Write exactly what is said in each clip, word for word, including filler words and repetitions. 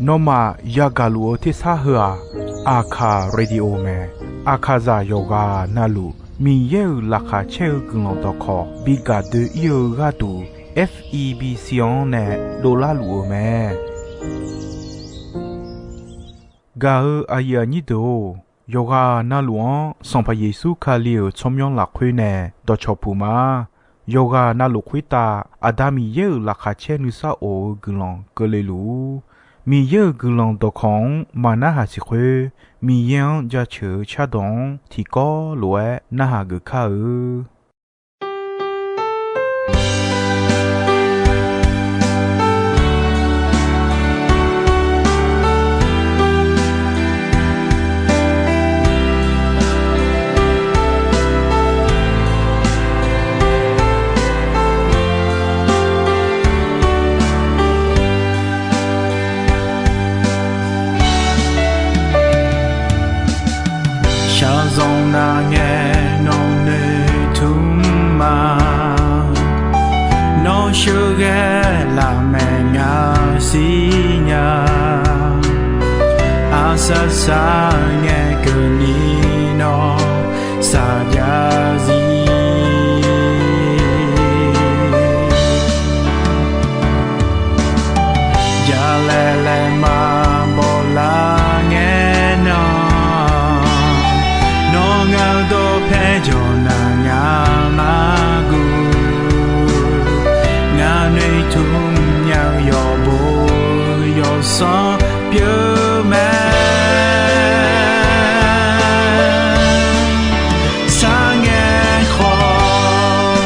Nawmaf yagaq luf-eu tersar heu-aq, Aqkaq Radio mae. Aqkaqzaq yawqghaq navluf Miqyaer-euq laqkhaq caer-eu guiqlanq dawqkawq bi gaq doe-ir-eu gharduq, F E B C-anr nae dovlar luf-eu mae. Gaq-eu aqyuif aqnyir deuq-or, yawqghaq navluf-anr Sanqpaq Yeqsur Kali-euq tsawrmyanr lafkhoer nae dawqcawq puq ma. Yawqghaq navluf khoertav Aqda Miqyaer-euq laqkhaq caer nuisar of-eu guiqlanq keuvle luf-ur. Miqyaer-euq guiqlanq dawqkawq-anr maqnarhaq siq khoer, Miqyaer-anr jaceuq-eu cardawq-anr tiqkawv lof-aer narhaq geuf kar-eu. Shaqzanq nar ngae nawq noeqtmq ma. Nawr sheuqghae lafmaeq ngaq siqnya. Aqsaq saq ngae keuvni nawr saqjav zir. Jalaeq laeq maqbaw lar ngae nan, nawr ngaq-eu dawqpae jawq nar ngaq-anr guv. Ngaq noeqtmq nya-eu yawqbo yawqsanr pyeuf mae. Sar ngae khawf,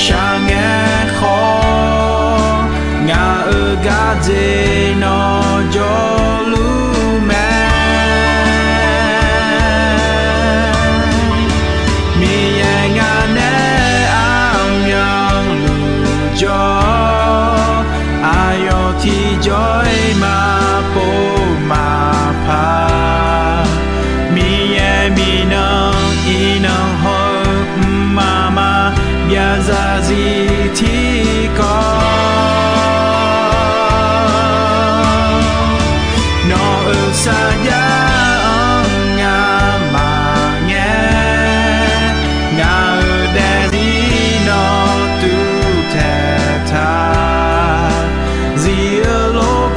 shaq ngae khawf, ngaq-euq gardzer nawr jawrluf mae. Miqyaer ngaq nae armyanluf jawr-awr, aqyawf tiqjawr-iq maqpov maqpar. Miqyaer miqnan iqnan haw-eu mqmaq maqbyav zarzir tiqkawv, nawq-euq sarjax-anr ngamaf ngae, ngaq-euq daefzir nawr tuvtaeq taq. Zir-eu lof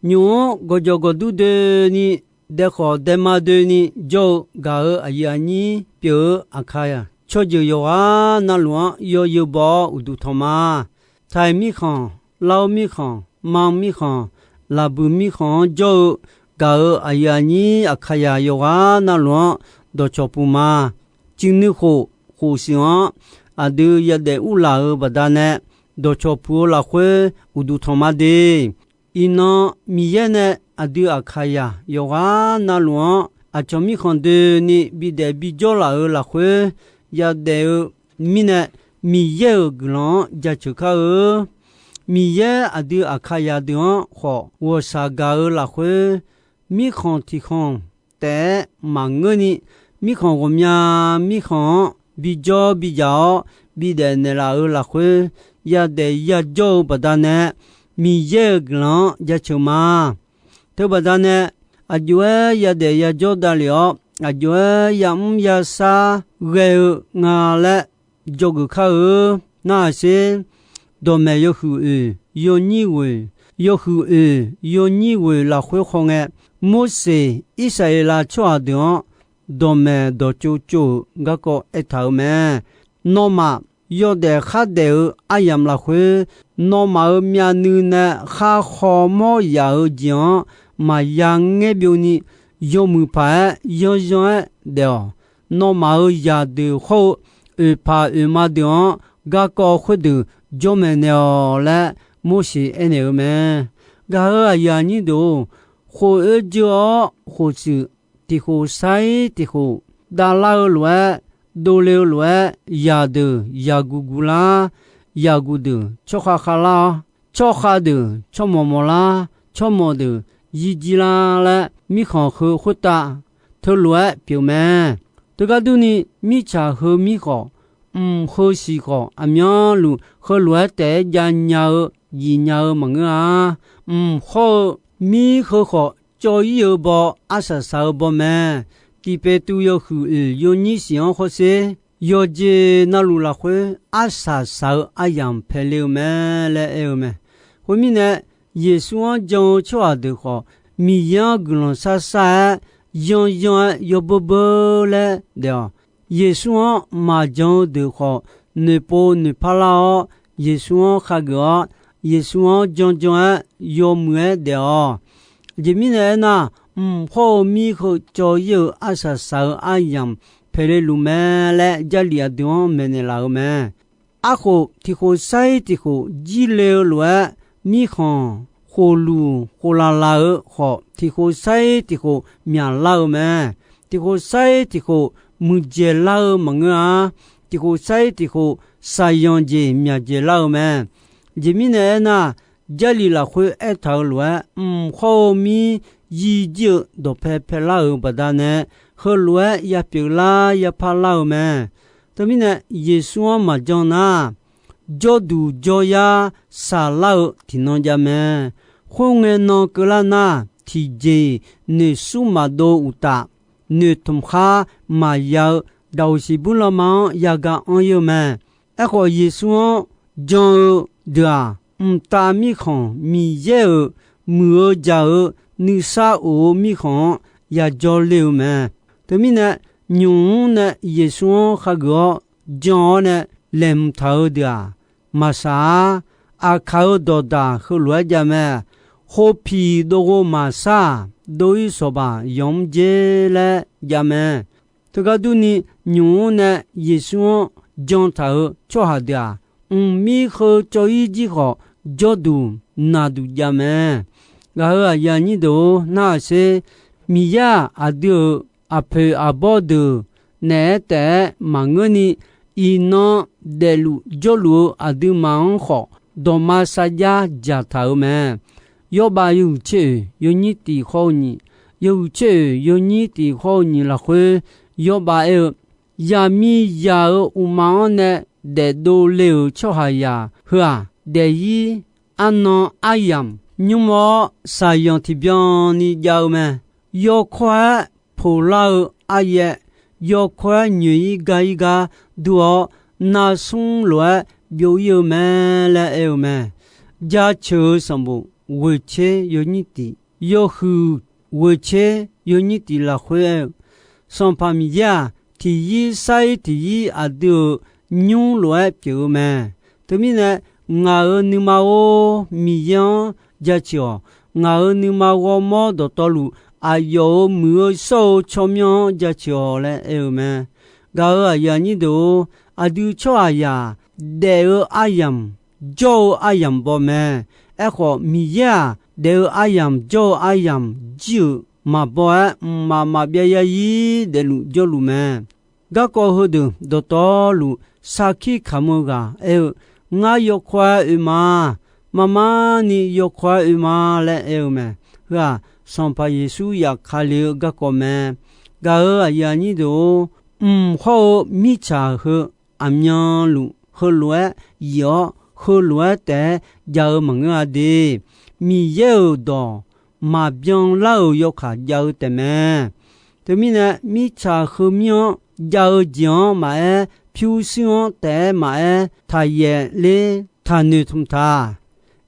Nymq-mr gawqjawq gawqdur doeni, daekhawf daema doeni jawr-eu gaq-euq aqyuif aqnyir pyeuf-eu Aqkaqzaq tsawrjeuq yawqghaq navluf-anr yawzeu baw-awr uqduq tanq ma. Taiq mirkhanq, Lar-eu mirkhanq, Manq mirkhanq, Laqbuiq mirkhanq-anr jawr-eu gaq-euq aqyuif aqnyir Aqkaqzaq yawqghaq navluf-anr dawqcawq puq ma. Ciqnui khof, khof shuif-anr aqdui yadaef urlaf-euq baqdanae, dawqcawq puq-eu lafkhoer uqduq tanq ma de. Iqnan Miqyaer nae aqdui Aqkaqzaq yawqghaq navluf-anr aqcawq mirkhanq doeni bidaef bijawr laf-euq lafkhoer yadaef-eu mirnae, Miqyaer-euq guiqlanq-anr jaceuq kar-eu. Miqyaer aqdui Aqkaqzaq deuq-anr khawf ghawqshaq gaq-eu lafkhoer, mirkhanq tiq khanq taef-aer maqngeurni, mirkhanq ghawqmya mirkhanq-anr bijawr bidzaq-awr bidaef naeqlaf-euq lafkhoer, yadaef yajawr-eu baqdanae, Miqyaer-euq guiqlanq-anr jaceuq ma. Teubaqdanae, aqjox-aer yadaef yajawr davlef-awr, aqjox-aer yamr yashar ghae-eu nga laer dzawgeuf kar-eu. Narhaq sher, dawqmaeq yawhuiq oeq yawnyir ghoeq, yawhuiq oeq yawnyir ghoeq lafkhoer khawngae, Morseq Irsaqleqlav tsawrhaq deuq-anr dawqmaeq dawqtsov tsov-euq garkawv aertaq-euq mae. Nawmaf yawdaef khardaef-eu aryamq lafkhoer, nawmaf-euq myavnuiv nae khar khawmawr yaf-eu jeq-anr maqya ngaer byovni, yawmuiq paq-aer yanyan-aer daef-awq. Nawmaf-euq zaqdeuq hawr-eu oeqpaq oeqma deuq-anr garkawv khoerdeuq jawr maeqnaeq-awq laer Morseq aernaeq-eu mae. Gaq-euq aqyuif aqnyir deuq-or, khof oer dzeur-awr khof shuif, tiq khof sair tiq khof davlar-eu lof-aer, dovle-eu lof-aer, zaqdeuq zaqguq guq lar, zaqguq deuq tsawrkhav khav lar-awr, tsawrkhav deuq tsawrmawq mawq lar, tsawrmawq deuq zirjir lar laer, mirkhanq heu khoertav teulof-aer pyeuf mae. Teugar durni, mirtsaq heu mir khawf, mq heu siq khawf, aqmyanluf heulof-aer taef-aer jav nya-eu, jif nya-eu maqngeur-a. Mq hawr-eu mir heu khawf, cawv-ir-eu baw, arsaq saq-eu baw mae. Tiqpeqtuv yawhuiq oeq yawnyir siq-anr hawsher, yawqjeq navluf lafkhoer arsaq saq-eu aryamq paeqle-eu mae laer aer-eu mae. Khoermirnae, Yeqsur-anr jan-eu tsawrhaq deuq khawf, Miqyaer-anr guiqlanq shar shar-aer, yanyan-aer yawbeur beur laer daef-awq. Yeqsur-anr maqjan-eu deuq khawf, noeqpov noeqpar lar-awr, Yeqsur-anr khageuf-awr, Yeqsur-anr jan jan-aer yawmuiq-aer daef-awq. Aqjeq mirnae aernar, mq hawr-eu mir heu cawv-ir-eu arsaq saq-eu aryamq paeqle luf mae laer Jarlif aqdui-anr maeqnaeq laf-eu mae. Arkhof tiq khof sair tiq khof jir le-eu lof-aer, mirkhanq khof luq khof laqlaq-eu khawf, tiq khof sair tiq khof myaqlar-eu mae. Tiq khof sair tiq khof muiqdzaeq lar-eu maqngeur-a. Tiq khof sair tiq khof saqyanq jeq myaqdzaeq lar-eu mae. Aqjeq mirnae aernar, Jarlif lafkhoer aertaq-eu lof-aer, mq hawr-eu mir yir jir-eu dawqpae paelar-euq baqdanae, heulof-aer yapyeuf lar yapar lar-eu mae. Teumirnae, Yeqsur-anr maqjan nar, jawrduq jawryar saqlar-eu tiqnan jav mae. Khoerngae nan keuvlar nar, tiqjeq-iq noeqsur maqdov uqtaf, noeqtmq khar maqya-eu daqoq siqbur lanma-anr yaga anr-ir-eu mae. Aerkhawf, Yeqsur-anr jan-eu deuq-aq, mqtav mirkhanq Miqyaer-euq muiq-eu jaq-eu nuisar of-eu mirkhanq-anr yajawr le-eu mae. Teumirnae, nymq-mr nae Yeqsur-anr khageuf-awr jan-awr nae laeqhmq taq-eu deuq-aq, maqsaq-ar. Aqkaq-eu dawqdaq heulof-aer jav mae. Khopiq dov ghov maqsar-aq, dov-ir sawqbaq yanq mr jer laer jav mae. Teugar durni, nymq-mr nae Yeqsur-anr jan taq-euq tsawrhaq deuq-aq, mqmir heu cawv-ir jir khawf, jawrduq naqduq jav mae. Gaq-euq aqyuif aqnyir deuq-or, narhaq sher. Miqyaer-aq, aqdui-euq aqpoeq aqbawr deuq naeq-aer taef-aer maqngeurni, iqnan daefluf jawrluf-eu aqduimaf-anr khawf, dawqma sarjax dzaqtaq-euq mae. Yawrbav yawhuiq tser oeq yawnyir tiq khawr-eu nyiq, yawhuiq tser oeq yawnyir tiq khawr-eu nyiq lafkhoer, Yawrbav aer-eu, Yaqmiqzaq-euq uqma-anr nae daefdov le-euq tsawrhaqzaq heu-aq, daefzir arnan aryamq nymr-awr, saqyanq tiqbyan ni jav-eu mae. Yawkawr-aer poqlar-eu aryaev, yawkawr-aer nyoeq-ir gar-ir gar dur-awr, narsmr lof-aer byov-ir-eu mae laer aer-eu mae. Jaceuq-eu sanqbof ghoeqtser yawnyir tiq, yawhuiq ghoeqtser yawnyir tiq lafkhoer aer-eu, Sanqpaq Miqyaer-aq, tiq yir sar-ir tiq yir aqdui-euq nymr lof-aer pyeuf-eu mae. Teumirnae, ngaq-euq nuima-or, Miqyaer-anr jaceuq-awq. Ngaq-euq nuima ghawrmawr dawqtawvluf, aqyawf-euq muiq-eu shawr-eu tsawrmyanr-anr jaceuq-awq laer aer-eu mae. Gaq-euq aqyuif aqnyir deuq-or, aqdui tsawrhaqzaq daef-eu aryamq, jawr-eu aryamq baw mae. Aerkhawf, Miqyaer-aq, daef-eu aryamq, jawr-eu aryamq jir-euq maqbaw-aer, mqmaq maqbyav zarzir daefluf jawrluf mae. Garkawv heudeuq dawqtawvluf sarkir kamq-eu ghaq aer-eu, Ngar yawkawr-aer oe ma. Marmarni yawkawr-aer oe ma laer aer-eu mae. Heu-aq, Sanqpaq Yeqsur zafkale-eu garkawv mae. Gaq-euq aqyuif aqnyir deuq-or, mq hawr-eu mirtsaq heu aqmyanluf heulof-aer yif-awr, heulof-aer taef-aer jav-eu maqngeur-a de. Miqyaer-euq dawq maqbyan lar-euq yawkaq jav-eu taefmae. Teumirnae, mirtsaq heumir-anr jav-eu jeq-anr maqaer, pyurshuir-anr taef-aer maqaer, taqyaef ler taqnoeq tmq ta.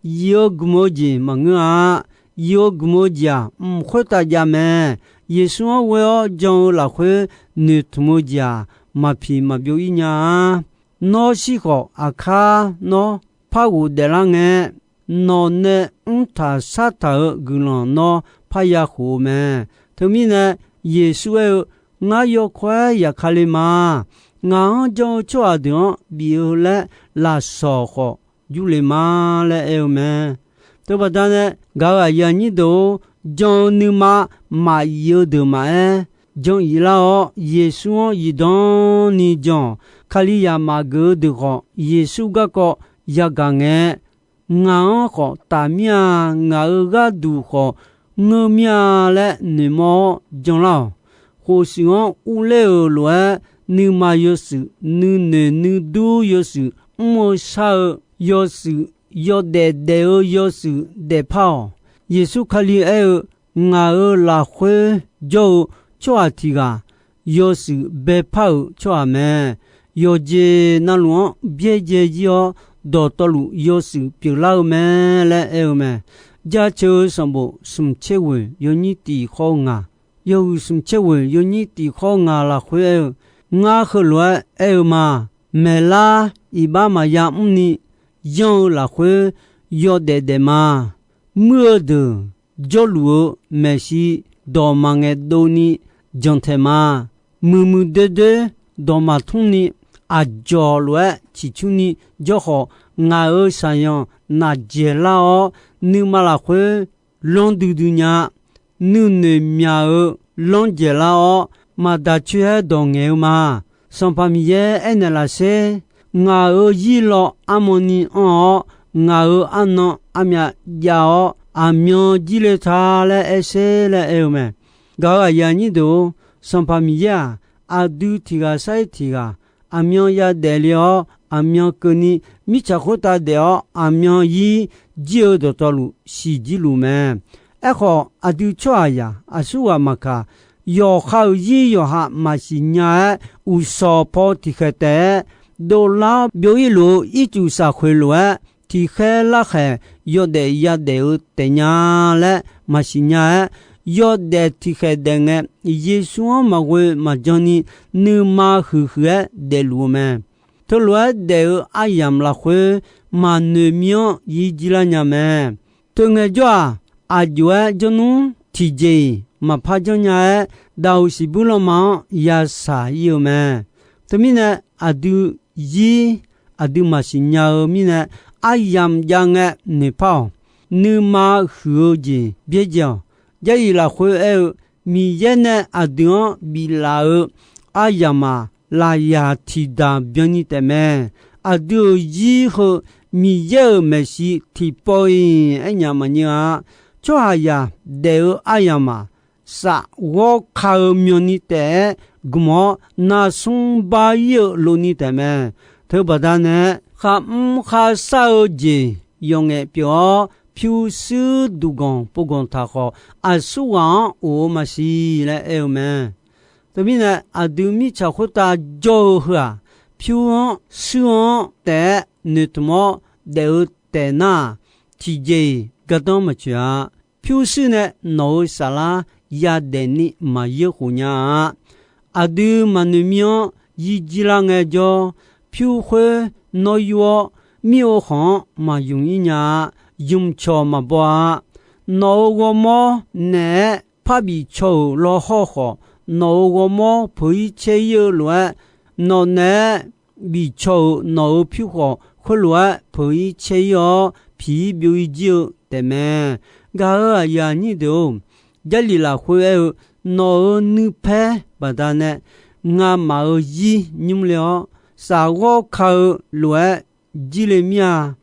Yif-eu gmq-eu jeq maqngeur-a. Yif-eu gmq-eu jeq-aq, mq khoertav jav mae. Yeqsur-anr ghoe-awr jan-eu lafkhoer noeqtmq-eu jeq-aq, maqpiq maqbyov-ir nya-a. Nawr shir khawf, aqkar nawr par ghofdaef lar ngae, nawq nae mrtaq shartaq-euq guiqlanq nawr parya khof-eu mae. Teumirnae, Yeqsur aer-eu, Ngar yawkawr-aer zafkale ma. Ngaq-anr jan-eu tsawrhaq deuq-anr bif-eu laer lafsawq khawf jurle ma laer aer-eu mae. Teubaqda nae gaq-euq aqyuif aqnyir deuq-or, jan-eu nuima maqyif-eu deuq maqaer, jan-ir lar-awr, Yeqsur-anr zifdan ni jan-awq. Kalizaq maqgeuf-eu deuq khawf, Yeqsur garkawv yagaq ngae, Ngaq-anr khawf taf mir-a, ngaq-euq gharduq khawf ngeur mir-a laer noeqmawr-awr janlar-awq. Khofshuif-anr urler-euq lof-aer, nuima yawshuif, nuinoeq nuidur yawshuif, mr-eu shar-eu yawshuif, yawdaef daef-eu yawshuif daefpar-awq. Yeqsur Kali aer-eu, Ngaq-euq lafkhoer jawr-eu tsawrhaq tiq ghaq, yawshuif baepar-euq tsawrhaq mae. Yawqjeq navluf-anr byaerdzae jir-awr, dawqtawvluf yawshuif pyeuflar-eu mae laer aer-eu mae. Jaceuq-eu sanqbof smq tser ghoeq yawnyir tiq khawr ngaq, yawhuiq smq tser ghoeq yawnyir tiq khawr ngaq lafkhoer aer-eu, Ngar heulof-aer aer-eu ma. Maeqlar iqbax maqya mrni yanr-eu lafkhoer yawdaef daef ma. Muir-eu deuq jawrluf-eu maeqshi dawq maqngaeq dovni jantaeq ma. Muiqmuiq doerdoer dawq maqtmr ni aqdzawq lof-aer ciqcurni jawr khawf, ngaq-euq shaqzanq naqdzaeq lar-awr, nuima lafkhoer lanr duidui nya. Nuinoeq myaq-eu lanr dzaeqlar-awr, maqdaq coer-aer dawq ngaeq-eu ma. Sanqpaq Miqyaer aernaeq lafsher, Ngaq-euq zir law armawni anr-awr, ngaq-euq arnan armyav jav-awr, aqmyan jirle ta laer aer sher laer aer-eu mae. Gaq-euq aqyuif aqnyir deuq-or, Sanqpaq Miqyaer-aq, aqdui tiq ghaq sar-ir tiq ghaq aqmyan yadaef le-awr, aqmyan keuvni mirtsaq khoertav daef-awr, aqmyan zir jir-eu dawqtawvluf siqjir luf mae. Aerkhawf, aqdui tsawrhaqzaq aqsurghaq maqkaq, yawqha-euq zir yawqha maqsiq nya-aer, uqshawq paw tiqkhaeq taef-aer dovlar-awr byov-ir luf-eu ircuf shaqkhoeq lof-aer, tiqkhaer larkhaeq yawdaef yadaef-eu taef nya laer maqsiq nya-aer, yawdaef tiqkhaeq daef ngae, Yeqsur-anr maqghoe maqjan ni nuima huiqhuiq-aer daefluf-eu mae. Teulof-aer daef-eu aryamq lafkhoer maqnoeq mir-anr zir jir lar nya mae. Teungae jawr-aq, aqjox-aer jawrnmr tiqjeq-iq maqpar janrnya-aer, daqoq siqbuir lanma-anr yashaq-ir-eu mae. Teumirnae, aqdui zir, aqdui maqsiq nya-eu mirnae, aryamq jav ngae noeqpar-awq. Nuima huiq-eu jeq byaerdzae-awq. Jarlif lafkhoer aer-eu, Miqyaer nae aqdui-anr biflaf-eu aryamq-aq, lafyaq tiqdaq byanni taefmae. Aqdui-euq zir heu Miqyaer-euq maeqshi tiqpawf-iq aernya maqnyir-a. Tsawrhaqzaq daef-eu aryamq-aq, saf ghawr ka-eu myanni taef-aer gmq-awr, narsmr bar-ir-eu loni taefmae. Teubaqda nae, kharmr kharshar-eu jeq yawqngaef pyeuf-awr, pyurshuir duqganq povganq taq khawf, aqsurghaq-anr of-eu maqsiq laer aer-eu mae. Teumirnae, aqdui mirtsaq khoertav jawr-eu heu-aq, pyur-anr shuir-anr taef-aer noeqtmq-awr daef-eu taef nar-aq, tiqjeq-iq gardanr maqtsoeq-a. Pyurshuir nae nawq-euq saflar yadaef ni maqyeur khof nya-a. Aqdui maqnoeq mir-anr yir jir lar ngaejawr, pyur khoer nawr yur-awr, mir-eu khanq-anr maqymq ir nya-a. Ymqcawq maqbaw-a. Nawq-euq ghawrmawr naeq-aer parbif caw-euq lawhawr khawf, nawq-euq ghawrmawr peuq-ir caer-ir-eu lof-aer, nawq naeq-aer bif caw-euq nawq-euq pyur khawf, khoerlof-aer peuq-ir caer-ir-awr, piq-ir byov-ir jir-eu taefmae. Gaq-euq aqyuif aqnyir deuq-or, Jarlif lafkhoer aer-eu, nawq-euq nuipaer baqdanae ngamaf-euq zir nymr le-awr, safghawr ka-eu lof-aer jir le mir-a.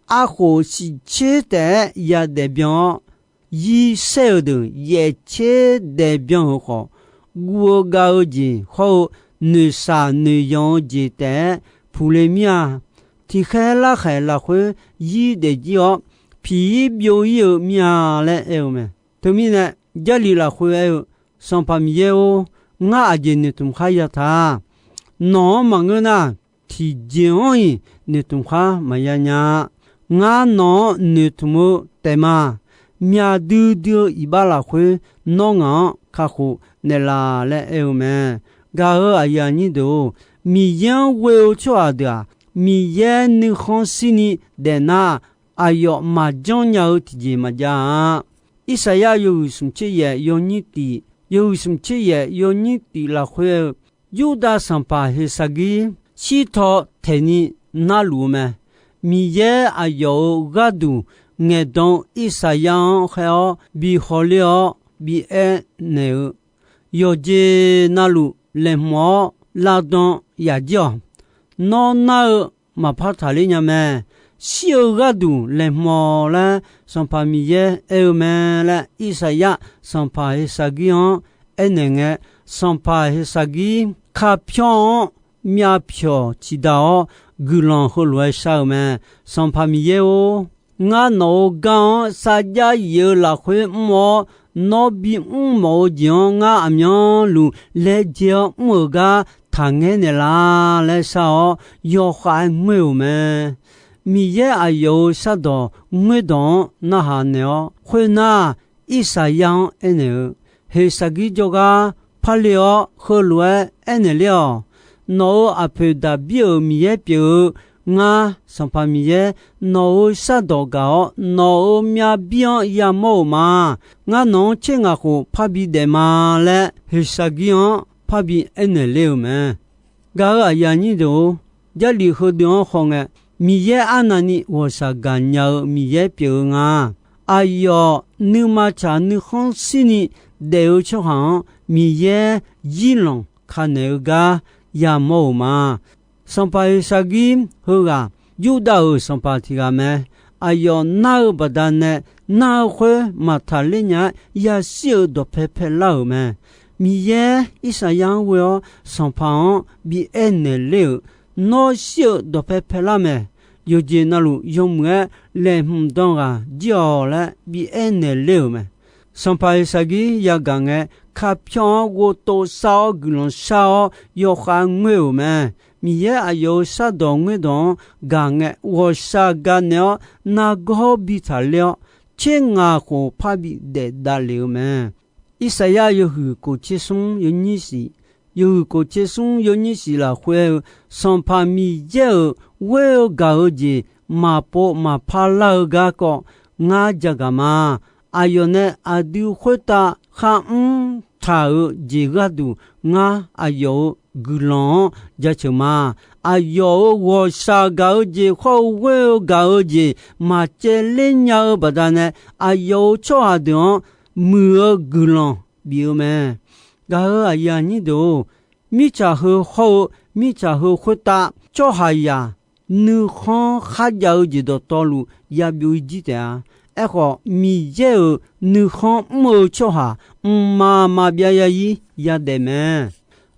Arkhof siqtser taef-aer yadaef byan-awr, zir saer-euq deuq yaeftser daef byan-euq khawf, guv-eu gav-eu jeq hawr-eu noeqshaq noeqyanq-eu jeq taef-aer puqle mir-a. Tiqkhaer larkhaeq lafkhoer zir daefjir-awr, piq-ir byov-ir-eu mir-a laer aer-eu mae. Teumirnae, Jarlif lafkhoer aer-eu, Sanqpaq Miqyaer-or, ngar aqjeq noeqtmq khar yataq. Nawq-anr maqngeur nar, tiqjeq-anr-iq noeqtmq khar maqya nya-a. Ngar nawq-anr noeqtmq-eu taef ma. Myaq duidui-eu iqbax lafkhoer nawr ngaq-anr kakhof naeqlaf laer aer-eu mae. Gaq-euq aqyuif aqnyir deuq-or, Miqyaer-anr ghoe-eu tsawrhaq deuq-aq, Miqyaer nuikhanr shirni daefnar, aqyawf maqjanr nya-eu tiqjeq maqjav-a. Irsaqyar yawhuiq smq tser yaef yawnyir tif, yawhuiq smq tser yaef yawnyir tif lafkhoer-eu, Yurdav sanqpaq Heqsaqgir shirtaw taeqni narluf-eu mae. Miqyaer aqyawf-euq gharduq ngaeqdan-eu Irsaqyar-anr khaer-awr bi hawler-awr bi aernaeq-eu, Yawqjeq navluf laeqhmq-awr lavdan yaf jir-awq. Nawr nar-eu maqpar taqler nya mae. Shir-eu gharduq laeqhmq-awq laer Sanqpaq Miqyaer aer-eu mae laer, Irsaqyar sanqpaq Heqsaqgir-anr aernaeq ngae, sanqpaq Heqsaqgir kapyawr-anr myavpyawq ciqdaq-awr, guiqlanq heulof-aer shar-eu mae. Sanqpaq Miqyaer-or, ngar nawq-euq gar-anr sarjax yif-eu lafkhoer mr-awr, nawr bimr mawf-eu jeq-anr ngar aqmyanluf laejae-awr mr-euq gar taqngaer naeqlaf laer shar-awr, yawkhav-aer ngoer-euq mae. Miqyaer aqyawf-euq shardawq ngoerdawq-anr narhaq naeq-awr, khoernar, Irsaqyar-anr aernaeq-eu, Heqsaqgir jawrgar parle-awr heulof-aer aernaeq ler-awq. Nawq-euq aqpoeq Daqbir-euq Miqyaer pyeuf-eu ngar, Sanqpaq Miqyaer, nawq-euq shardawq gaq-awr, nawq-euq myavbir-anr yamawr-euq ma. Ngar nawq-anr tser ngaq khof parbi daef ma laer, Heqsaqgir-anr parbi aernaeq ler-euq mae. Gaq-euq aqyuif aqnyir deuq-or, Jarlif heudeuq-anr hawngae, Miqyaer arnavni ghawqshaq gaqnya-eu Miqyaer pyeuf-eu nga. Aqyawf nuima tsaq nuikhanr shirni daef-eu tsawrhaq-anr, Miqyaer zirlanq kanaeq-eu gar yamawr-euq ma. Sanqpaq Heqsaqgir heughaq, Yurdav-euq sanqpaq tiq ghaq mae. Aqyawf nar-eu baqdanae, nar-eu khoer maqtaq ler nya-aer yashir-euq dawqpae paelar-euq mae. Miqyaer Irsaqyar-anr ghoe-awr, sanqpaq-anr bi aernaeq ler-euq, Nawr shir-eu dawqpae paelar mae. Yawqjeq navluf yawmuiq-aer laeqhmq dan ghaq jir-awq laer bi aernaeq ler-euq mae. Sanqpaq Heqsaqgir yagaq ngae, kapyawr-anr ghovtov sar-awr guiqlanq shar-awr yawkhav ngoer-euq mae. Miqyaer aqyawf-euq shardawq ngoerdawq-anr gaq ngae, ghawqshaq gaqnaeq-awr nargawr bi taqler-awr, tser ngaq khof parbi daef davlef-eu mae. Irsaqyar yawhuiq kof tser smr yawnyir shif, yawhuiq kof tser smr yawnyir shif lafkhoer-eu, Sanqpaq Miqyaer-euq ghoer-eu gaq-eu jeq maqpov maqpar lar-eu garkawv ngar jagaq ma. Aqyawf nae aqdui khoertav kharmr taq-euq jeq gharduq ngar aqyawf-euq guiqlanq-anr jaceuq ma. Aqyawf-euq ghawqshaq gaq-eu jeq hawr-eu ghoer-eu gaq-eu jeq maqcaevler nya-eu baqdanae, aqyawf-euq tsawrhaq deuq-anr muiq-eu guiqlanq bif-eu mae. Gaq-euq aqyuif aqnyir deuq-or, mirtsaq heu hawr-eu mirtsaq heu khoertav tsawrhaqzaq nuikhanr kharjav-eu jeq dawqtawvluf yabyov-ir jir taef-a. Aerkhawf, Miqyaer-euq nuikhanr mr-eu tsawrhaq mqmaq maqbyav ya-ir yadaef mae.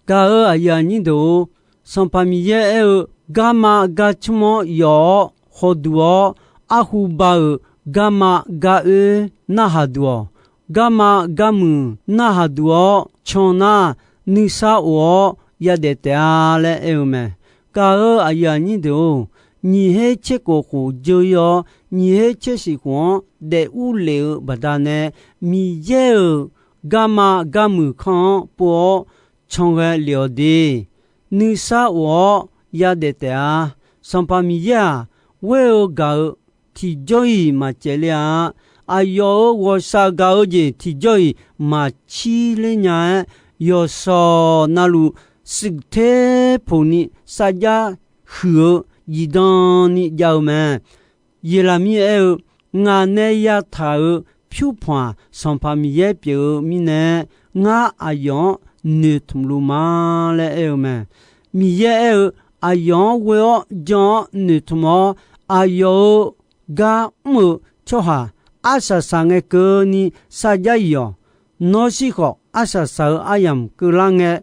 Gaq-euq aqyuif aqnyir deuq-or, Sanqpaq Miqyaer aer-eu, garma garcmr-anr yawf-awr khawduq-awr, arhu ba-euq garma gar oer narhaq duq-awq. Garma gar muiq narhaq duq-awr can nar, nuisar of-awr yadaef taef-a laer aer-eu mae. Gaq-euq aqyuif aqnyir deuq-or, nyiq her tser kof khof dzeur-ir-awr, nyiq her tser shif khof-anr daef ur lef-eu baqdanae, Miqyaer-euq garma garmuiq kanr-anr pov-awr can ghae lef-awq de. Nuisar of-awr yadaef taef-a. Sanqpaq Miqyaer-aq, ghoer-eu gaq-eu tiqjawr-iq maqcaevle-a. Aqyawf-euq ghawqshaq gaq-eu jeq tiqjawr-iq maqcir ler nya-aer, yawqshawq navluf shuif ter poq ni sarjax huiq-eu zifdan ni jav-eu mae. Yeqlaqmir aer-eu, Ngaq nae yataq-euq pyurpanq-aq, Sanqpaq Miqyaer pyeuf-eu mirnae, ngar aqyawf-anr noeqtmq luf ma laer aer-eu mae. Miqyaer aer-eu, Aqyawf-anr ghoe-awr jan-awr noeqtmq-awr, aqyawf-euq gar mr-eu tsawrhaq arsaq saq ngae keuvni sarjax iq-awq. Nawr shir khawf, arsaq saq-eu aryamq keuvlar ngae,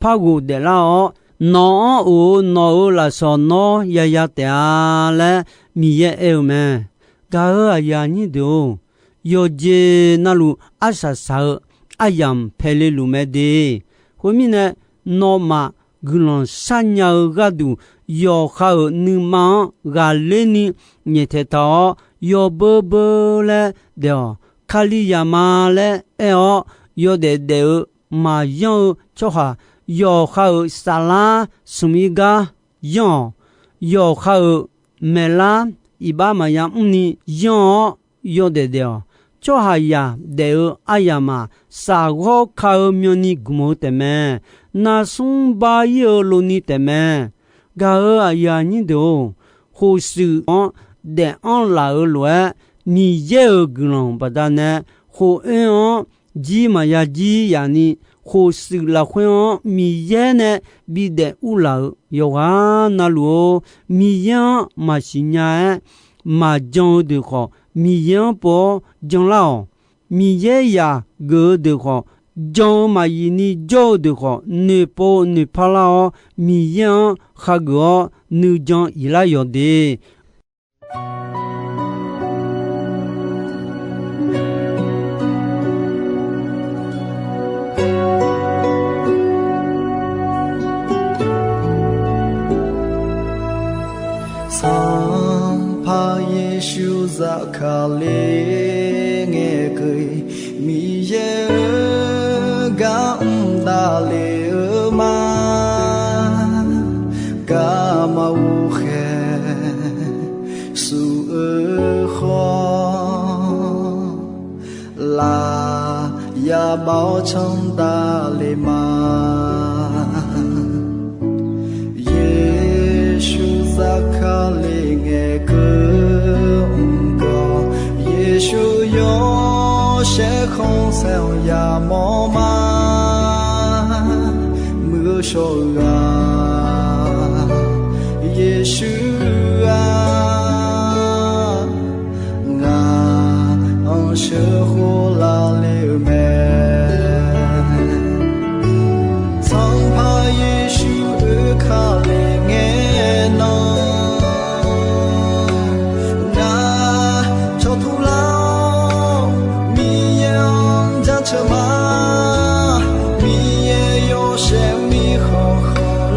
par ghofdaef lar-awr, nawq-anr of-eu nawq-euq lafsawq nawr yaya taef-a laer Miqyaer aer-eu mae. Gaq-euq aqyuif aqnyir deuq-or, yawqjeq navluf arsaq saq-eu aryamq paeqle luf mae de. Khoermirnae, nawmaf guiqlanq sharnya-eu gharduq, yawqha-euq nuima-anr ghaqler ni nyaeftaeq taq-awr, yawbeu beu laer daef-awq. Kalizaq ma laer aer-awr, yawdaef daef-eu maqyanr-eu tsawrhaq, yawqha-euq saflar smq-ir gar yanr-awq. Yawqha-euq maeqlar iqbax maqya mrni yanr-awr yawdaef daef-awq. Tsawrhaqzaq daef-eu aryamq-aq, safghawr ka-eu myavni gmq-eu taefmae. Narsmr bar-ir-eu loni taefmae. Gaq-euq aqyuif aqnyir deuq-or, khofshuif-anr daef anr laf-euq lof-aer, Miqyaer-euq guiqlanq baqdanae, khof oer-anr jir maqya jir yaf ni, khofshuif lafkhoer-anr Miqyaer nae bidaef urlaf-euq yawqghaq navluf-or, Miqyaer-anr maqsiq nya-aer, maqjan-eu deuq khawf, Miqyaer-anr pov-awr janlar-awq. Miqyaer yaq geuf-eu deuq khawf, jan-eu maqyif ni jawr-eu deuq khawf, noeqpov noeqpar lar-awr, Miqyaer-anr khageuf-awr nuijan iqlar yawq de. Sanqpaq Yeqsur zafkale ngae keuv-iq, Miqyaer-euq gar mr davle-eu ma. Garma ghoer khaeq suf-eu khawf, laf yabav-awr canr davle ma. Yeqsur zafkale ngae keuv mr gawr, Yeqsur yawshaef khanqsaer-anr yamawr ma. Muiq-eu shawr-eu ghaq, Yeqsur-aq, ngaq-anr sheuqkhof lavle-eu mae. Sanqpaq Yeqsur oekale ngae nan, ngaq cawqtur lar-awr Miqyaer-anr jaceuq ma. Miqyaer yawshaef mir khanqkhanq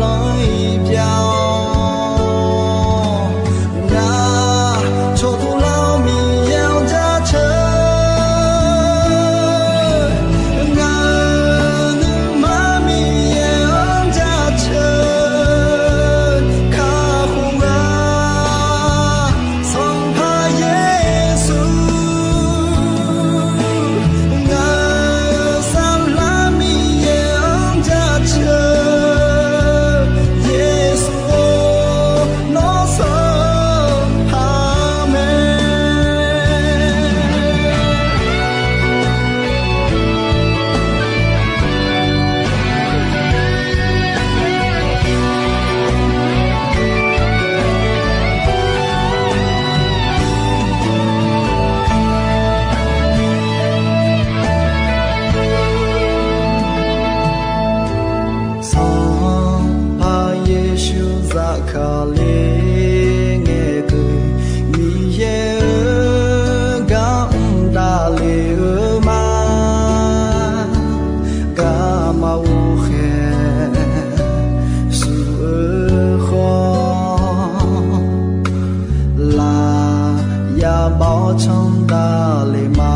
Awr canr davle ma.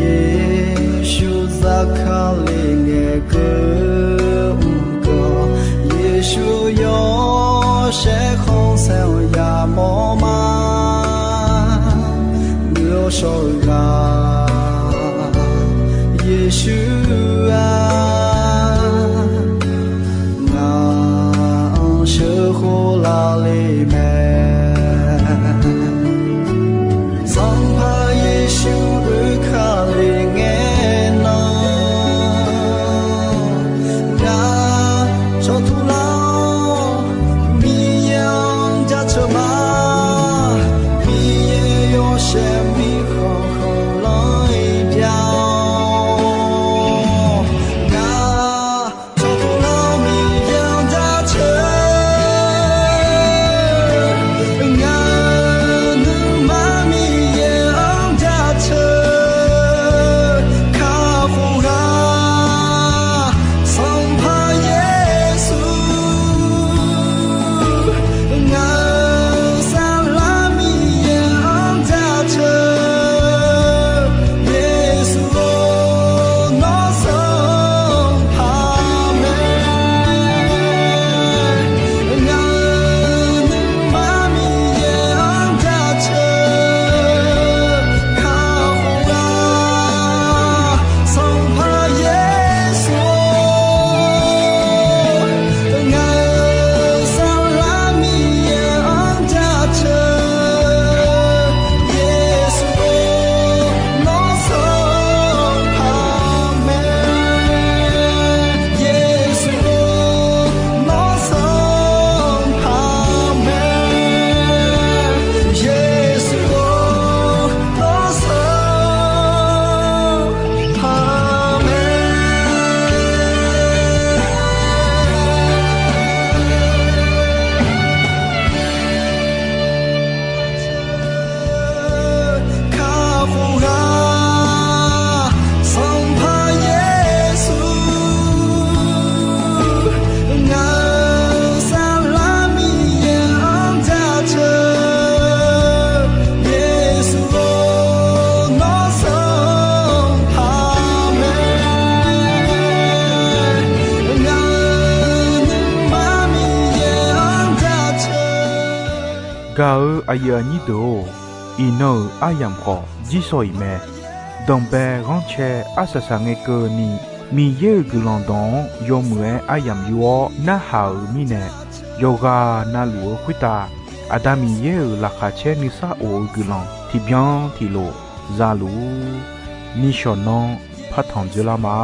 Yeqsur zar kale ngae keuv mr gawr, Yeqsur yawshaef khanqsaer-anr yamawr ma. Muiq-eu shawr-eu ghaq, Yeqsur-aq, ngaq-anr sheuqkhof lavle mae. Sanqpaq Yeqsur oekale ngae nan, ngaq cawqtuq lar-awr Miqyaer-anr jaceuq ma. Miqyaer yawshaef mirkhanq khanqlanr-ir jav-awr, ngaq cawqtuq lar-awr Miqyaer-anr jaceuq. Ngaq nuima Miqyaer-anr jaceuq kakhof ghaq, Sanqpaq Yeqsur. Ngaq-euq saflar Miqyaer-anr jaceuq, Yeqsur-or, nawr Sanqpaq mae. Ngaq-euq nuima Miqyaer-anr jaceuq kakhof ghaq, Sanqpaq Yeqsur-or. Ngaq-euq saflar Miqyaer-anr jaceuq, Yeqsur-or, nawr Sanqpaq mae. Yeqsur-or, nawr Sanqpaq mae. Yeqsur-or, nawr Sanqpaq mae. Kakhof ghaq, Sanqpaq Yeqsur. Ngaq-euq saflar Miqyaer-anr jaceuq, Yeqsur-or, nawr Sanqpaq mae. Ngaq-euq nuima Miqyaer-anr jaceuq. Gaq-eu aqyuif aqnyir deuq-or, iqnan-euq aryamq khawf jirshaw-iq mae. Danqbae ghanrcae arsaq saq ngae keuvni, Miqyaer-euq guiqlanq dawq-anr yawmuiq-aer aryamq yur-awr narhaq-euq mirnae, yawqghaq navluf-eu khoertav Aqda Miqyaer-euq laqkhaq caer nuisar of-eu guiqlanq tiqbyan tiqlof za luf-ur. Nishawq nanr partanq dzoerlar ma.